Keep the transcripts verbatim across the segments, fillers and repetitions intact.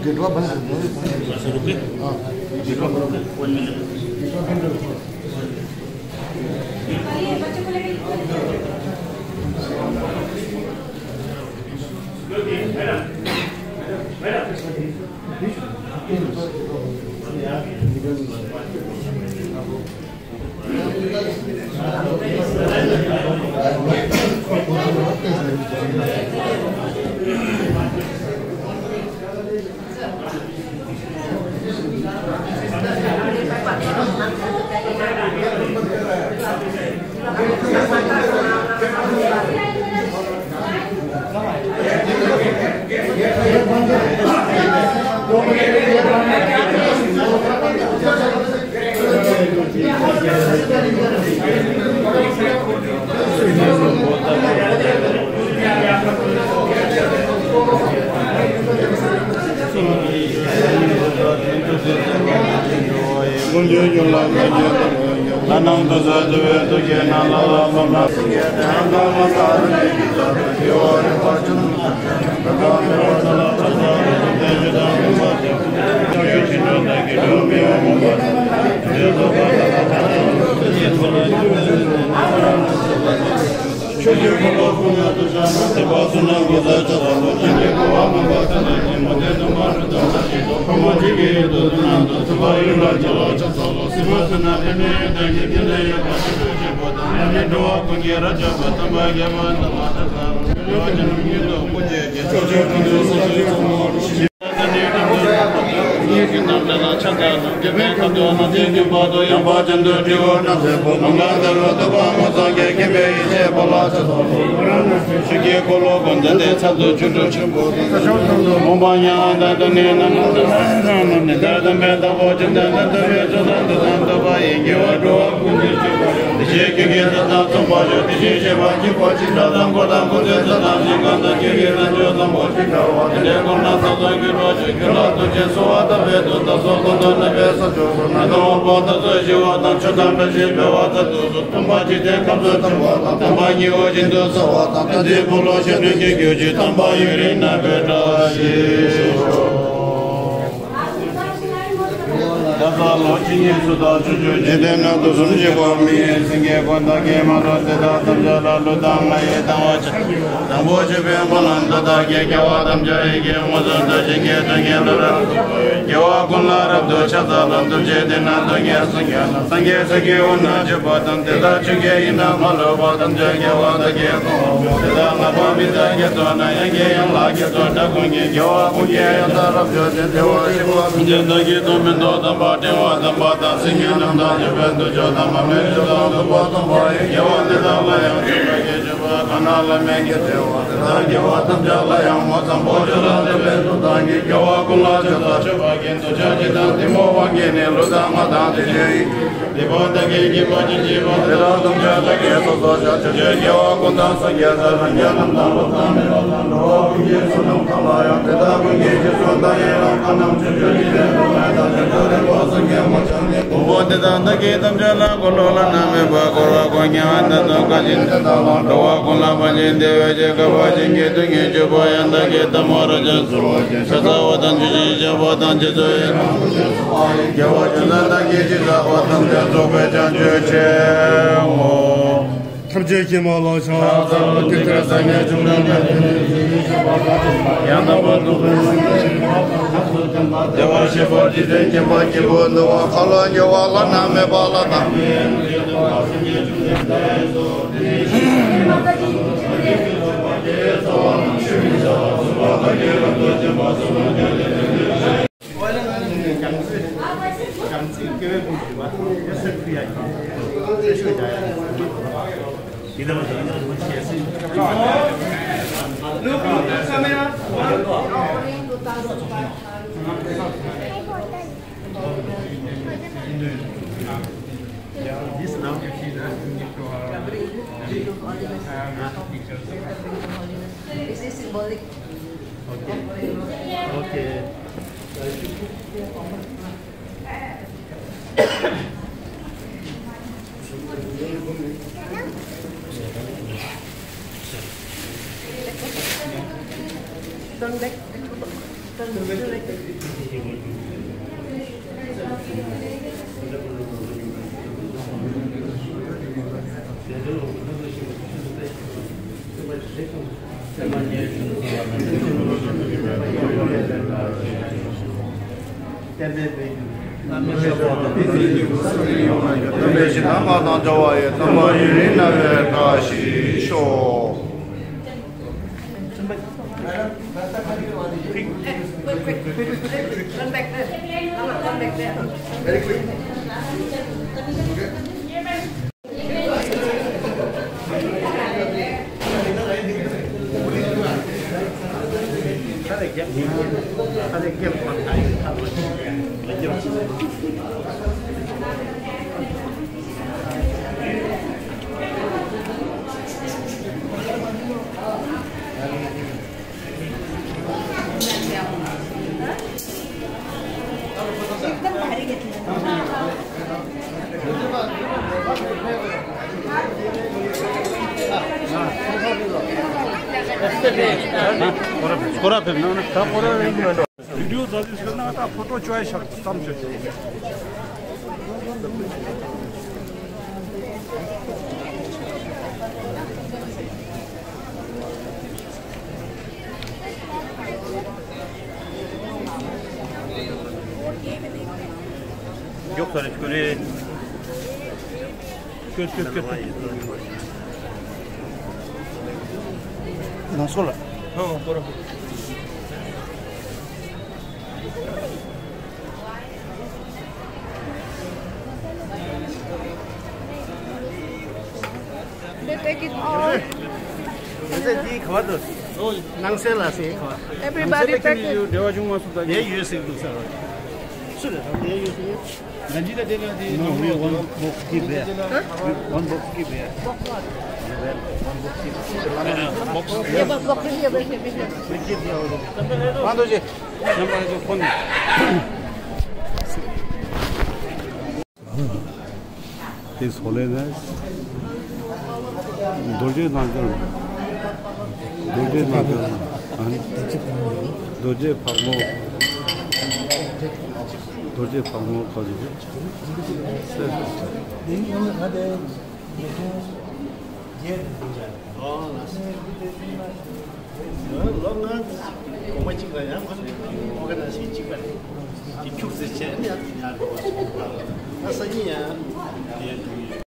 गेटवा बंद कर दो। गेटवा बंद कर। One minute. ལྷ་རྣམས་དུས་གསུམ་འདུ་བའི་ཐུགས་བསྐྱེད་རྣམས་ལ་ལྷག་པར་ཐུགས་བསྐྱེད་དེ་ཧང་སང་མ་ས་རུ་ནས་ཀྱི་ས་རུ་ཞི་བ་རིམ་པ་བྱུང་། ཆོས་ཀྱི་འཁོར་ལོ་ཀུན་ལ་དུ་བྱ་ན་སྲིད་པ་གསུམ་ན་འགོད་ས་ཆ་ས་ལོ་ཆེན་གྱི་འཁོར་བ་མང་པོ་ཚ་ན་ཉིན་མོ་དེ་དུ་མ་རུ་དང་ས་ཞིག་ཏུ་ཁོ་མ་ཅིག་གི་ཡུལ་དུ་དུ་ན་དུ་ཐུབ་པ་ཡུལ་ལ་ཆ་ལ་ཆ་ས་ལོ་སྲིད་པ་གསུམ་ན་ཕན་མེད་དང་གི་དེ་ལས་ཡོད་པ་ཆོས་ཆོས་ཆེན་པོ་དང་ཡང་ནི་འགྲོ་བ་ཀུན་གྱི་རབ་འབྱམས་པ་དམ་པ་དགེ་བ་དམ་པ་ཆ་ས་ལོ་ཆོས་ཆོས་ཀུན་ཏུ་ས་ཆོས་ཚང་མ་རུ་ཞི། ད་ལྟ་ལོ་གཅིག་གཉིས་སུ་དག་ཆུ་ཆུ་འཇིག་རྟེན་ན་དུ་གསུམ་བཞི་པོ་མི་ཡི་སེང་གེ་ཀུན་བདག་གིས་མ་ཐོབ་དེ་དག་ཐམས་ཅད་ལ་ལུས་དང་ངག་ཡིད་དང་བ་ཅན། དང་པོ་ཆོས་པའི་སྨོན་ལམ་མཐའ་དག་གི་དགེ་བ་ཐམས་ཅད་ཡི་གེ་མངོན་སུམ་དུ་བྱིན་གྱིས་དོན་གཉིས་ལ་རབ་ཏུ་དགེ་བ་ཀུན་ལ་རབ་ཏུ་ཕྱག་འཚལ་ལོ། ཐུགས་རྗེ་དེ་ན་དོན་གཉེར་སངས་རྒྱས་ལ་སངས་རྒྱས་སུ་སྐྱེ་བོ་ན་བྱེད་པ་དང་དེ་དག་ཆོས་ཀྱི་དབྱིངས་ན་མ་ལུས་པ་ཐམས་ཅད་དགེ་བ་དག་གིས་གང་བ་དེ་དག་ལྷག་པ་མི་འདའ་ཀྱི་དོན་ན་ཡང་གི་ཡང་ལག་གི་དོན་དག་ཀུན་གྱི་དགེ་བ་ཀུན་གྱི་ཡང་དག་རབ་བྱུང་སྟེ་དེ་བ་ཞིག་པ་ཐམས་ཅད་བདག་གིས་དོན་མི་འདོར་དམ་པ་དྲན་བ་དམ་པ་དང་སེམས་ཉིད་རྣམ་དག་ཉེས་པའི་འདུ་བྱེད་དང་མ་སྨད་ཕྱོགས་དང་ལྡོག་པ་སྟོང་པ་ཡི་དགེ་བ་འདི་དག་ལ་ཡང་སྤྱོད་པ་གི་སྤྱོད་པ་གང་ན་ལ་མེད་ཀྱི་དེ་བ་དེ་དག་དགེ་བ་ཐམས་ཅད་ལ་ཡང་མོ་ཚང་པོ་ཆོས་ལ་འདུན་པའི་ཐུགས་དང་གི་དགེ་བ་ཀུན་ལ་ཆོས་དང་མཆོད་པ་གི་འདུ་བྱེད་ཅི་དང་གཏི་མུག་དབང་གིས་ནི་ལུས་དང་ངག་དང་དེ་བཞིན་ཡིད་བདེ་བ་དག་གིས་སྐྱེད་པ་ཅི་བྱེད་པ་དེ་དག་ཐམས་ཅད་དག་གིས་སོ་སོར་བཤགས་ཕྱིར་ཆོས་དགེ་བ་ཀུན་དང་སངས་རྒྱས་སར་སངས་རྒྱས་རྣམས་དང་ལོ་ཙཱ་མི་ལོ་ཙཱ་འགྲོ་བ་ཀུན་གྱི་བསོད་ནམས་གང་ལ་ཡང་དེ་དག་ཀུན་གྱི་རྗེས་སུ་བདག་ཡི་རང་གང་རྣམས་ཆོས་སྤྱོད་ཀྱི་ལས་སྒྲུབ་མེད་དང་ཆོས་སྤྱོད་རིག་པ་སངས་རྒྱས་མ་ཆགས་ནས་ཕུང་པོ་དེ་དག་བདག་གིས་ཐམས་ཅད་ལ་འཁོར་ལོ་བླ་ན་མེད་པ་བསྐོར་བ་ཀུན་ཀྱང་ཨ་ནི་དང་བཀའ་བཞིན་དེ་དག་ལ་འགྲོ་བ་ཀུན་ལ་ཕན་ཕྱིར་བདེ་བའི་ཕྱིར་དགའ་བ་བྱིན་གྱིས་དོན་གཉིས་སྤྱོད་པ་ཡང་དག་གི་ཐབས་མོ་ར་ཅན་གསོལ་བ་ཕྱག་འཚལ་བ་དང་ཆོས་ཀྱི་བཤད་པ་དང་རྗེ་བཙུན་ཡི་རང་དགེ་བ་ཅུང་ཟད་དག་གིས་ཅི་བསགས་པ་ཐམས་ཅད་རྫོགས་པའི་བྱང་ཆུབ་ཆེའོ། ཐམས་ཅད་ཀྱི་མ་ལ་ཕྱག་འཚལ་ལོ། དེ་ལྟར་སངས་རྒྱས་བཅོམ་ལྡན་འདས་དེ་ནས་ཡང་དག་པར་རྫོགས་པའི་སངས་རྒྱས་ཀྱི་བདེ་བར་གཤེགས་པ་རྗེ་བཙུན་མཁྱེན་པ་སྐྱེས་བུ་འདུལ་བ་ཁ་ལོ་སྒྱུར་བ་བླ་ན་མེད་པ་ལ་དང་This now you see the pictures. This is symbolic. Okay. Okay. བསྟན་པའི་དཔལ་གྱུར། བསྟན་པའི་ཞིང་ཐང་པ་དང་འབྱོར་བ་ཡི། དམ་པ་ཡུན་རིང་བསྔགས་པའི་བཀྲ་ཤིས་ཤོག། Quick, quick, quick, quick, quick, quick, quick. Turn back there. Turn back there. Very quick. སྐོར་ར་ཕེབས་ན་ད་སྐོར་ར་རེད་མི་འདུག། བི་ཌི་ཡོ་རྫ་རྫི་ཟེར་ན་ད་ཕོ་ཊོ་བཅོ་ཡ་ཤག་ཙམ་བཅོས་ཏེ། མགྱོགས་ས་རེད་ཁྱོད་རེད། ཁྱོད་ཁྱོད་ཁྱོད། ནང་སོ་ལ། ཨོ་སྐོར་ར། They take it all. Is it the cover? Oh, nang se la se cover. Everybody take it. They use it to sell. Sure, they use it. No, we one box give there. Huh? One box give there. Box what? One box give. Box. Yeah, but box here, but here, but here. We give here already. One, two, three. Number is phone. དེ་སོགས་ལས་ནས་རྡོ་རྗེ་རྣལ་འབྱོར། རྡོ་རྗེ་རྣལ་འབྱོར། རྡོ་རྗེ་ཕག་མོ། རྡོ་རྗེ་ཕག་མོ་ག་རེ་རེད། སེ། ལོ་ལྔ་གོང་མ་གཅིག་ལ་ཡང་ཁོ་ཚོ་ཨོ་ག་ན་སི་གཅིག་པ་རེད། དེ་ཁྱུག་ཙེ་བྱས་ནས་ཡར་འགྲོ་བ་སོང་། ད་སང་ཉིན་ཡང་དེ་ཡར་འགྲོ་ཡིན།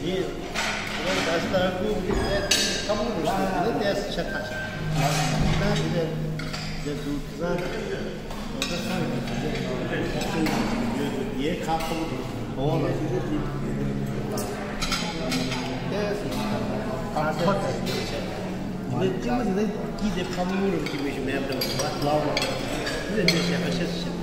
ཡིན། ད་ལྟ་ཁོང་གིས་ཏེ་ཁ་མོ་རུ་ཞིག་ནི་ཏེ་ཤ་ཁ་ཤ། ད་དེ་ཏེ་དེ་དུ་ཁ་ས་ད་ས་ཡེ་ཁ་ཁ་མོ་རུ་འོང་ལ་ཞིག་ཏེ་ཏེ་ཁ་ཁོ་ཏེ་ཏེ་ཅི་མ་ཞིག་ནི་ཀི་ཏེ་ཁ་མོ་རུ་ཅི་མི་ཞིག་མེད་པ་ལ་ལ་ལ་ཏེ་ཏེ་ཤ་ཁ་ཤ་ཞིག